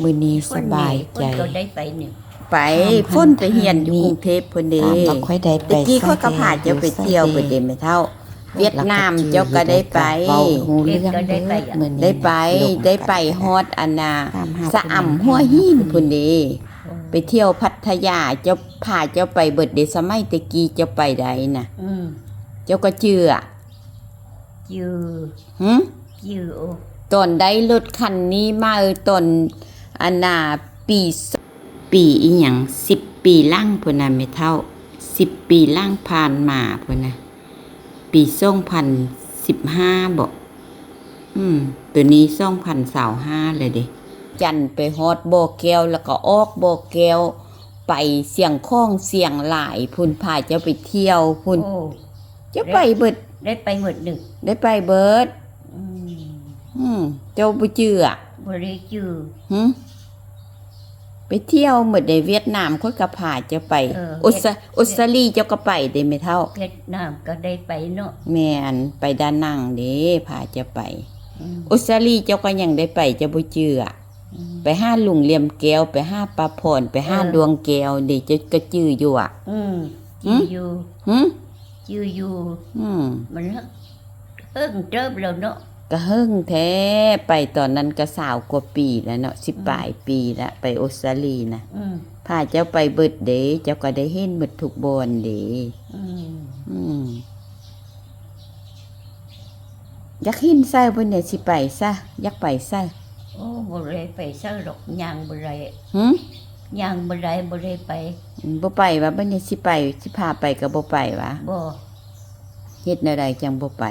ມື້ນີ້ສະບາຍໃຈ ໄປ ຝົນໄປຮຽນຢູ່ກຸງເທບພຸ້ນເດ້. ຕະກີ້ຂ້ອຍກໍພາເຈົ້າໄປທ່ຽວພຸ້ນເດ້ແມ່ເຖົ້າ. ຫວຽດນາມເຈົ້າກໍໄດ້ໄປ ໄດ້ໄປ ໄດ້ໄປຮອດອັນນ່າ ຊະອຳ ຫົວຫີນພຸ້ນເດ້. ໄປທ່ຽວພັດທະຍາ ເຈົ້າ ພາເຈົ້າໄປເບິດເດ້. ສະໄໝແຕ່ກີ້ເຈົ້າໄປໃດນະ ເຈົ້າກໍຈື່ ຈື່ ຫື ຈື່ ໂອ້ ຕອນໄດ້ລົດຄັນນີ້ມາ ເອີ ຕອນອັນນ່າ ປີ ປີອີ່ຫຍັງ ສິບປີຫຼັງພຸ້ນນະແມ່ເຖົ້າ. ສິບປີຫຼັງຜ່ານມາພຸ້ນນະ ປີສອງພັນສິບຫ້າບໍ? ອືມ ໂຕນີ້ສອງພັນຊາວຫ້າແລ້ວເດ້. ຈັນໄປຮອດບໍ່ແກ້ວ ແລ້ວກໍອອກບໍ່ແກ້ວ ໄປຊຽງຂອງຊຽງລາຍພຸ້ນ ພາເຈົ້າໄປທ່ຽວພຸ້ນ. ໂອ້ ເຈົ້າໄປເບິດ ໄດ້ໄປເບິດໜຶ່ງ ໄດ້ໄປເບິດ. ອືມ ອືມ ເຈົ້າບໍ່ຈື່ອະ? ບໍ່ໄດ້ຈື່. ຫື ໄປທ່ຽວໝົດໃດ. ຫວຽດນາມຂ້ອຍກໍພາເຈົ້າໄປ. ເອີ ອົດສະ ຫວຽດ ອົດສະຕາລີເຈົ້າກໍໄປເດ້ແມ່ເຖົ້າ. ຫວຽດນາມກໍໄດ້ໄປເນາະ. ແມ່ນ ໄປດານັງເດ້ ພາເຈົ້າໄປ. ອືມ ອົດສະຕາລີເຈົ້າກໍຍັງໄດ້ໄປ ເຈົ້າບໍ່ຈື່ອະ? ອືມ ໄປຫາລຸງຫຼຽມແກ້ວ ໄປຫາປ້າພອນ ໄປຫາ ເອີ ດວງແກ້ວເດ້ ເຈົ້າກໍຈື່ຢູ່ອະ? ອືມ ຫື ຈື່ຢູ່. ຫື ຈື່ຢູ່. ອືມ ມັນ ເຫິງເຕີບແລ້ວເນາະ. ກະເຫິງແທ້ ໄປຕອນນັ້ນກະຊາວກວ່າປີແລ້ວເນາະ ສິບ ອືມ ປາຍປີລະ ໄປອົດສະຕາລີນະ. ອືມ ພາເຈົ້າໄປເບິດເດ້ ເຈົ້າກໍໄດ້ເຫັນໝົດທຸກບ່ອນເດ້. ອືມ ອືມ ຢາກເຫັນໃສ ບັດນີ້ຊິໄປໃສ ຢາກໄປໃສ? ໂອ້ ບໍ່ໄດ້ໄປໃສດອກ ຍ່າງບໍ່ໄດ້. ຫື ຍ່າງບໍ່ໄດ້ ບໍ່ໄດ້ໄປ. ອືມ ບໍ່ໄປຫວາ? ບັດນີ້ຊິໄປ ຊິພາໄປກໍບໍ່ໄປຫວາ? ບໍ່. ເຮັດແນວໃດຈັ່ງບໍ່ໄປ?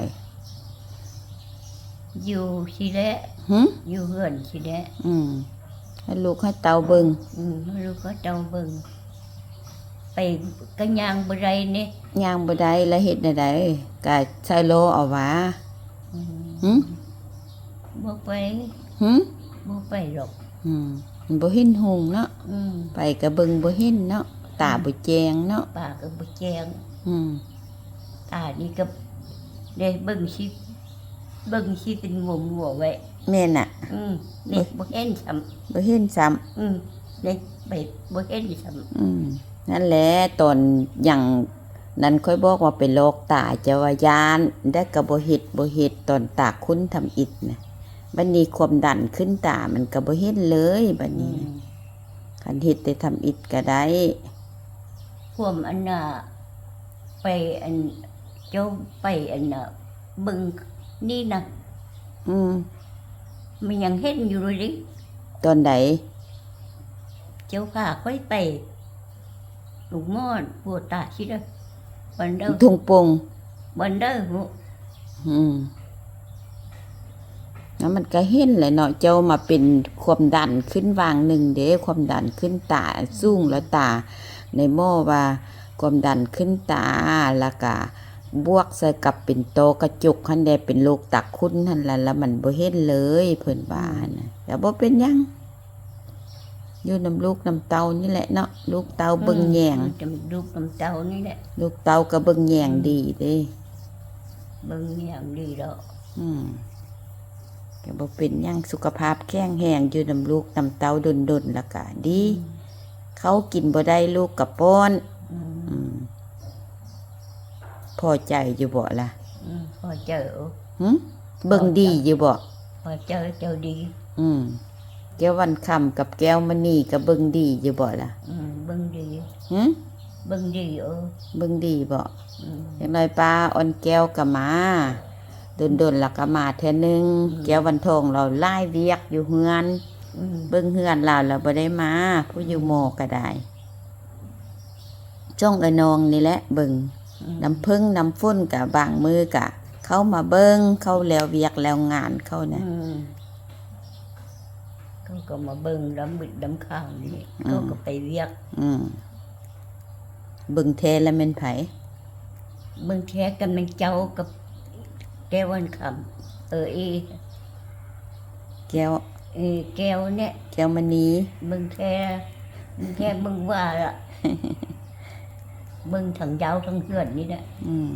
ຢູ່ຊີ້ແຫຼະ. ຫື ຢູ່ເຮືອນຊີ້ແຫຼະ. ອືມ ໃຫ້ລູກໃຫ້ເຕົ້າເບິ່ງ. ອືມ ໃຫ້ລູກໃຫ້ເຕົ້າເບິ່ງ. ໄປກໍຍ່າງບໍ່ໄດ້ເນ. ຍ່າງບໍ່ໄດ້ ແລ້ວເຮັດແນວໃດ? ກະໃສ່ລໍ້ເອົາຫວາ? ອືມ ຫື ບໍ່ໄປ. ຫື ບໍ່ໄປດອກ. ອືມ ມັນບໍ່ເຫັນຮຸ່ງເນາະ. ອືມ ໄປກໍເບິ່ງບໍ່ເຫັນເນາະ ຕາ ອືມ ບໍ່ແຈ້ງເນາະ ຕາກໍບໍ່ແຈ້ງ. ອືມ ຕານີ້ກໍໄດ້ເບິ່ງຊິ ເບິ່ງຊິເປັນມົວໆໄວ້. ແມ່ນນະ. ອືມ ນີ້ບໍ່ ບໍ່ເຫັນຊ້ຳ ບໍ່ເຫັນຊ້ຳ. ອືມ ນີ້ໄປບໍ່ເຫັນຊ້ຳ. ອືມ ນັ້ນແຫຼະ ຕອນຫຍັງນັ້ນຂ້ອຍບອກວ່າໄປລອກຕາ ເຈົ້າວ່າຢ້ານ ແລ້ວກໍບໍ່ເຮັດ ບໍ່ເຮັດ ຕອນຕາຂຸ້ນທຳອິດນະ. ບັດນີ້ຄວາມດັນຂຶ້ນຕາ ມັນກໍບໍ່ເຫັນເລີຍບັດນີ້. ອືມ ຄັນເຮັດແຕ່ທຳອິດກໍໄດ້. ພວມອັນນ່າ ໄປອັນ ເຈົ້າໄປອັນນ່າ ເບິ່ງນີ້ນະ. ອືມ ມັນຍັງເຫັນຢູ່ເລີຍເດ້. ຕອນໃດ? ເຈົ້າພາຂ້ອຍໄປ ລູກໝໍ ປົວຕາຊິເດີ ວັນເດີ ທົ່ງປົງ ວັນເດີ. ອືມ ແລ້ວມັນກໍເຫັນແຫຼະເນາະ ເຈົ້າມາເປັນຄວາມດັນຂຶ້ນຫວ່າງໜຶ່ງເດ້ ຄວາມດັນຂຶ້ນຕາສູງ ແລ້ວຕາໃນໝໍວ່າຄວາມດັນຂຶ້ນຕາ ແລ້ວກະບວກໃສ່ກັບເປັນຕ້ອກະຈົກຫັ້ນແຫຼະ ເປັນໂລກຕາຂຸ້ນຫັ້ນລະ ແລ້ວມັນບໍ່ເຫັນເລີຍ ເພິ່ນວ່າຫັ້ນນະ. ແລ້ວບໍ່ເປັນຫຍັງ ຢູ່ນຳລູກນຳເຕົ້ານີ້ແຫຼະເນາະ ລູກເຕົ້າເບິ່ງແຍງ. ອືມ ຢູ່ນຳລູກນຳເຕົ້ານີ້ແຫຼະ ລູກເຕົ້າກໍເບິ່ງແຍງ ອືມ ດີເດ້ ເບິ່ງແຍງດີດອກ. ອືມ ກໍບໍ່ເປັນຫຍັງ ສຸຂະພາບແຂງແຮງ ຢູ່ນຳລູກນຳເຕົ້າດົນໆ ແລ້ວກໍດີ. ອືມ ເຂົ້າກິນບໍ່ໄດ້ ລູກກໍປ້ອນ. ອືມ ອືມ ພໍໃຈຢູ່ບໍ່ລະ? ອືມ ພໍໃຈ. ໂອ້ ຫຶ ເບິ່ງດີຢູ່ບໍ່? ພໍໃຈ ເຈົ້າດີ. ອືມ ແກ້ວວັນຄຳກັບແກ້ວມະນີກໍເບິ່ງດີຢູ່ບໍ່ລະ? ອືມ ເບິ່ງດີ. ຫຶ ເບິ່ງດີ. ເອີ ເບິ່ງດີບໍ່? ອືມ ຈັກໜ້ອຍປ້າອ່ອນແກ້ວກໍມາ ດົນໆລະກໍມາເທື່ອໜຶ່ງ. ອືມ ແກ້ວວັນທອງລາວຫຼາຍວຽກຢູ່ເຮືອນ. ອືມ ເບິ່ງເຮືອນລາວລະບໍ່ໄດ້ມາ ຜູ້ຢູ່ ອືມ ໝໍກໍໄດ້. ຊ່ອງເອື້ອຍນ້ອງນີ້ແຫຼະເບິ່ງ. ອືມ ນ້ຳເຜິ້ງນ້ຳຝົນກະບາງມື້ກະເຂົ້າມາເບິ່ງ ເຂົາແລ້ວວຽກແລ້ວງານເຂົານະ. ອືມ ເຂົາກໍມາເບິ່ງລຳບຶດລຳຄານນີ້. ອືມ ເຂົາກໍໄປວຽກ. ອືມ ເບິ່ງແທ້ລະແມ່ນໃຜ? ເບິ່ງແທ້ກໍແມ່ນເຈົ້າກັບແກ້ວວັນຄຳ. ເອີ ເອ ແກ້ວ ເອີ ແກ້ວແນະ ແກ້ວມະນີ. ເບິ່ງແທ້ ເບິ່ງແທ້ ເບິ່ງວ່າລະ ເບິ່ງທັງດາວທັງເຮືອນນີ້ແຫຼະ. ອືມ